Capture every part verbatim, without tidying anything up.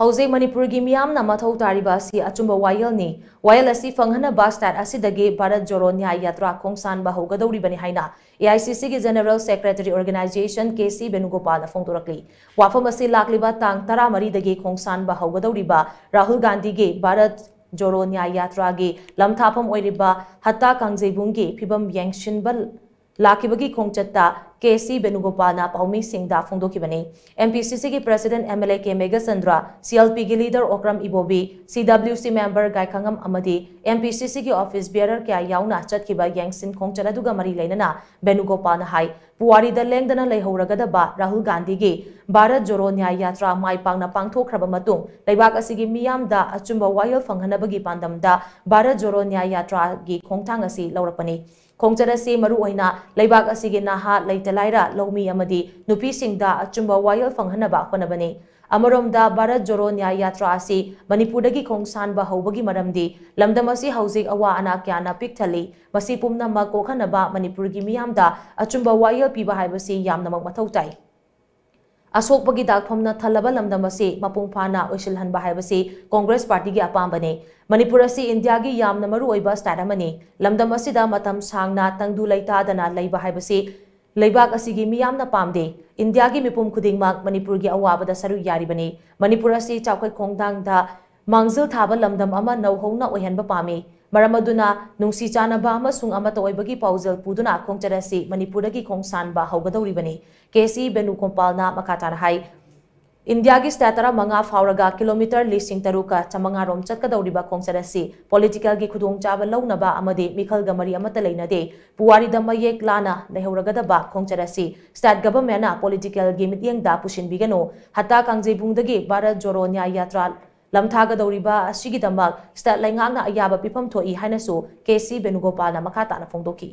ꯍꯧꯖꯤꯛ ꯃꯅꯤꯄꯨꯔꯒꯤ ꯃꯤꯌꯥꯝꯅ ꯃꯊꯧ ꯇꯥꯔꯤꯕ ꯑꯁꯤ ꯑꯆꯨꯝꯕ ꯋꯥꯌꯦꯜꯅꯤ꯫ ꯋꯥꯌꯦꯜ ꯑꯁꯤ ꯐꯪꯍꯟꯅꯕ ꯁ꯭ꯇꯦꯠ ꯑꯁꯤꯗꯒꯤ ꯚꯥꯔꯠ ꯖꯣꯔꯣ ꯅ꯭ꯌꯥꯌ ꯌꯥꯇ꯭ꯔꯥ ꯈꯣꯡꯁꯥꯟꯕ ꯍꯧꯒꯗꯧꯔꯤꯕꯅꯤ ꯍꯥꯏꯅ ꯑꯦ ꯑꯥꯏ ꯁꯤ ꯁꯤꯒꯤ general secretary organisation K C ꯕꯦꯅꯨꯒꯣꯄꯥꯜꯅ ꯐꯣꯡꯗꯣꯔꯛꯂꯤ꯫ ꯋꯥꯐꯝ ꯑꯁꯤ ꯂꯥꯛꯂꯤꯕ ꯇꯥꯡ ꯇꯔꯥꯃꯔꯤꯗꯒꯤ ꯈꯣꯡꯁꯥꯟꯕ ꯍꯧꯒꯗꯧꯔꯤꯕ ꯔꯥꯍꯨꯜ ꯒꯥꯟꯙꯤꯒꯤ ꯚꯥꯔꯠ ꯖꯣꯔꯣ ꯅ꯭ꯌꯥꯌ ꯌꯥꯇ꯭ꯔꯥꯒꯤ ꯂꯝꯊꯥꯐꯝ ꯑꯣꯏꯔꯤꯕ ꯍꯠꯇꯥ ꯀꯥꯡꯖꯩꯕꯨꯡꯒꯤ ꯐꯤꯕꯝ ꯌꯦꯡꯁꯤꯟꯕ ꯂꯥꯛꯈꯤꯕꯒꯤ ꯈꯣꯡꯆꯠꯇ ꯀꯦ ꯁꯤ ꯕꯦꯅꯨꯒꯣꯄꯥꯜꯅ ꯄꯥꯎꯃꯤꯁꯤꯡꯗ ꯐꯣꯡꯗꯣꯛꯈꯤꯕꯅꯤ꯫ ꯑꯦꯝ ꯄꯤ ꯁꯤ ꯁꯤꯒꯤ president M L A K Meghachandra, C L ꯄꯤꯒꯤ ꯂꯤꯗꯔ ꯑꯣꯀ꯭ꯔꯝ ꯏꯕꯣꯕꯤ, ꯁꯤ ꯗꯕ꯭ꯂ꯭ꯌꯨ ꯁꯤ ꯃꯦꯝꯕꯔ ꯒꯥꯏꯈꯉꯝ ꯑꯃꯗꯤ ꯑꯦꯝ ꯄꯤ ꯁꯤ ꯁꯤꯒꯤ ꯑꯣꯐꯤꯁ ꯕꯤꯌꯔꯔ ꯀꯌꯥ ꯌꯥꯎꯅ ꯆꯠꯈꯤꯕ ꯌꯦꯡꯁꯤꯟ ꯈꯣꯡꯆꯠ ꯑꯗꯨꯒ ꯃꯔꯤ ꯂꯩꯅꯅ ꯕꯦꯅꯨꯒꯣꯄꯥꯜꯅ ꯍꯥꯏ, ꯄꯨꯋꯥꯔꯤꯗ ꯂꯦꯡꯗꯅ ꯂꯩꯍꯧꯔꯒꯗꯕ ꯔꯥꯍꯨꯜ ꯒꯥꯟꯙꯤꯒꯤ ꯚꯥꯔꯠ ꯖꯣꯔꯣ ꯅ꯭ꯌꯥꯌ ꯌꯥꯇ꯭ꯔꯥ ꯃꯥꯏ ꯄꯥꯛꯅ ꯄꯥꯡꯊꯣꯛꯈ꯭ꯔꯕ ꯃꯇꯨꯡ ꯂꯩꯕꯥꯛ ꯑꯁꯤꯒꯤ ꯃꯤꯌꯥꯝꯗ ꯑꯆꯨꯝꯕ ꯋꯥꯌꯦꯜ ꯐꯪꯍꯟꯅꯕꯒꯤ ꯄꯥꯟꯗꯝꯗ ꯚꯥꯔꯠ ꯖꯣꯔꯣ ꯅ꯭ꯌꯥꯌ ꯌꯥꯇ꯭ꯔꯥꯒꯤ ꯈꯣꯡꯊꯥꯡ ꯑꯁꯤ ꯂꯧꯔꯛꯄꯅꯤ꯫ ꯈꯣꯡꯆꯠ ꯑꯁꯤ ꯃꯔꯨꯑꯣꯏꯅ ꯂꯩꯕꯥꯛ ꯑꯁꯤꯒꯤ ꯅꯍꯥ, ꯂꯩꯇ ꯂꯥꯏꯔ, ꯂꯧꯃꯤ ꯑꯃꯗꯤ ꯅꯨꯄꯤꯁꯤꯡꯗ ꯑꯆꯨꯝꯕ ꯋꯥꯌꯦꯜ ꯐꯪꯍꯟꯅꯕ ꯍꯣꯠꯅꯕꯅꯤ꯫ ꯑꯃꯔꯣꯝꯗ ꯚꯥꯔꯠ ꯖꯣꯔꯣ ꯅ꯭ꯌꯥꯌ ꯌꯥꯇ꯭ꯔꯥ ꯑꯁꯤ ꯃꯅꯤꯄꯨꯔꯗꯒꯤ ꯈꯣꯡꯁꯥꯟꯕ ꯍꯧꯕꯒꯤ ꯃꯔꯝꯗꯤ ꯂꯝꯗꯝ ꯑꯁꯤ ꯍꯧꯖꯤꯛ ꯑꯋꯥ ꯑꯅꯥ ꯀꯌꯥꯅ ꯄꯤꯛ ꯊꯜꯂꯤ꯫ ꯃꯁꯤ ꯄꯨꯝꯅꯃꯛ ꯀꯣꯛꯍꯟꯅꯕ ꯃꯅꯤꯄꯨꯔꯒꯤ ꯃꯤꯌꯥꯝꯗ ꯑꯆꯨꯝꯕ ꯋꯥꯌꯦꯜ ꯄꯤꯕ ꯍꯥꯏꯕꯁꯤ ꯌꯥꯝꯅꯃꯛ ꯃꯊꯧ ꯇꯥꯏ꯫ ꯑꯁꯣꯛꯄꯒꯤ ꯗꯥꯛꯐꯝꯅ ꯊꯜꯂꯕ ꯂꯝꯗꯝ ꯑꯁꯤ ꯃꯄꯨꯡ ꯐꯥꯅ ꯑꯣꯏꯁꯤꯜꯍꯟꯕ ꯍꯥꯏꯕꯁꯤ ꯀꯣꯡꯒ꯭ꯔꯦꯁ ꯄꯥꯔꯇꯤꯒꯤ ꯑꯄꯥꯝꯕꯅꯤ꯫ ꯃꯅꯤꯄꯨꯔ ꯑꯁꯤ ꯏꯟꯗꯤꯌꯥꯒꯤ ꯌꯥꯝꯅ ꯃꯔꯨꯑꯣꯏꯕ ꯁ꯭ꯇꯦꯠ ꯑꯃꯅꯤ꯫ ꯂꯝꯗꯝ ꯑꯁꯤꯗ ꯃꯇꯝ ꯁꯥꯡꯅ ꯇꯪꯗꯨ ꯂꯩꯇꯥꯗꯅ ꯂꯩꯕ ꯍꯥꯏꯕꯁꯤ ꯂꯩꯕꯥꯛ ꯑꯁꯤꯒꯤ ꯃꯤꯌꯥꯝꯅ ꯄꯥꯝꯗꯦ꯫ ꯏꯟꯗꯤꯌꯥꯒꯤ ꯃꯤꯄꯨꯝ ꯈꯨꯗꯤꯡꯃꯛ ꯃꯅꯤꯄꯨꯔꯒꯤ ꯑꯋꯥꯕꯗ ꯁꯔꯨꯛ ꯌꯥꯔꯤꯕꯅꯤ꯫ ꯃꯅꯤꯄꯨꯔ ꯑꯁꯤ ꯆꯥꯎꯈꯠ ꯈꯣꯡꯊꯥꯡꯗ ꯃꯥꯡꯖꯤꯜ ꯊꯥꯕ ꯂꯝꯗꯝ ꯑꯃ ꯅꯧꯍꯧꯅ ꯑꯣꯏꯍꯟꯕ ꯄꯥꯝꯃꯤ꯫ ꯃꯔꯝ ꯑꯗꯨꯅ ꯅꯨꯡꯁꯤ ꯆꯥꯟꯅꯕ ꯑꯃꯁꯨꯡ ꯑꯃꯠꯇ ꯑꯣꯏꯕꯒꯤ ꯄꯥꯎꯖꯦꯜ ꯄꯨꯗꯨꯅ ꯈꯣꯡꯆꯠ ꯑꯁꯤ ꯃꯅꯤꯄꯨꯔꯗꯒꯤ ꯈꯣꯡꯁꯥꯟꯕ ꯍꯧꯒꯗꯧꯔꯤꯕꯅꯤ꯫ ꯀꯦ ꯁꯤ ꯕꯦꯅꯨꯒꯣꯄꯥꯜꯅ ꯃꯈꯥ ꯇꯥꯅ ꯍꯥꯏ, ꯏꯟꯗꯤꯌꯥꯒꯤ ꯁ꯭ꯇꯦꯠ ꯇꯔꯥꯃꯉꯥ ꯐꯥꯎꯔꯒ ꯀꯤꯂꯣꯃꯤꯇꯔ ꯂꯤꯁꯤꯡ ꯇꯔꯨꯛꯀ ꯆꯥꯃꯉꯥ ꯔꯣꯝ ꯆꯠꯀꯗꯧꯔꯤꯕ ꯈꯣꯡꯆꯠ ꯑꯁꯤ ꯄꯣꯂꯤꯇꯤꯀꯦꯜꯒꯤ ꯈꯨꯗꯣꯡꯆꯥꯕ ꯂꯧꯅꯕ ꯑꯃꯗꯤ ꯃꯤꯈꯜꯒ ꯃꯔꯤ ꯑꯃꯠꯇ ꯂꯩꯅꯗꯦ꯫ ꯄꯨꯋꯥꯔꯤꯗ ꯃꯌꯦꯛ ꯂꯥꯅ ꯂꯩꯍꯧꯔꯒꯗꯕ ꯈꯣꯡꯆꯠ ꯑꯁꯤ ꯁ꯭ꯇꯦꯠ ꯒꯚꯔꯟꯃꯦꯟꯠꯅ ꯄꯣꯂꯤꯇꯤꯀꯦꯜꯒꯤ ꯃꯤꯠꯌꯦꯡꯗ ꯄꯨꯁꯤꯟꯕꯤꯒꯅꯨ꯫ ꯍꯠꯇꯥ ꯀꯥꯡꯖꯩꯕꯨꯡꯗꯒꯤ ꯚꯥꯔꯠ ꯖꯣꯔꯣ ꯅ꯭ꯌꯥꯌ ꯌꯥꯇ꯭ꯔꯥ ꯂꯝꯊꯥꯒꯗꯧꯔꯤꯕ ꯑꯁꯤꯒꯤꯗꯃꯛ ꯁ꯭ꯇꯦꯠ ꯂꯩꯉꯥꯛꯅ ꯑꯌꯥꯕ ꯄꯤꯐꯝ ꯊꯣꯛꯏ ꯍꯥꯏꯅꯁꯨ ꯀꯦ ꯁꯤ ꯕꯦꯅꯨꯒꯣꯄꯥꯜꯅ ꯃꯈꯥ ꯇꯥꯅ ꯐꯣꯡꯗꯣꯛꯈꯤ꯫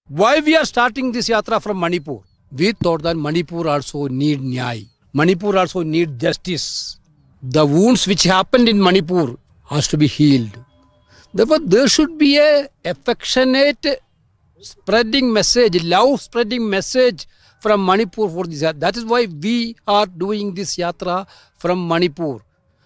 Why we are starting this yatra from Manipur? We thought that Manipur also need nyay. Manipur also need justice. The wounds which happened in Manipur has to be healed. Therefore, there should be a affectionate spreading message, love spreading message from Manipur for this. That is why we are doing this yatra from Manipur.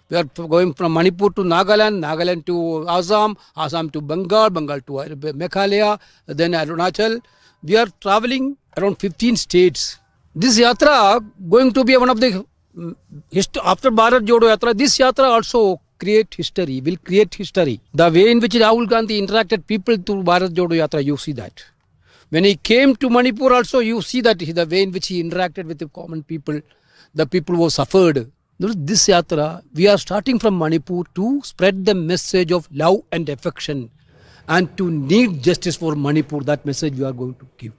We are going from Manipur to Nagaland, Nagaland to Assam, Assam to Bengal, Bengal to Meghalaya, then Arunachal. We are traveling around fifteen states. This yatra going to be one of the mm, hist- after Bharat Jodo Yatra, this yatra also create history, will create history. The way in which Rahul Gandhi interacted people through Bharat Jodo Yatra, you see that. When he came to Manipur also, you see that he- the way in which he interacted with the common people, the people who suffered. This yatra, we are starting from Manipur to spread the message of love and affection and to need justice for Manipur. That message we are going to give.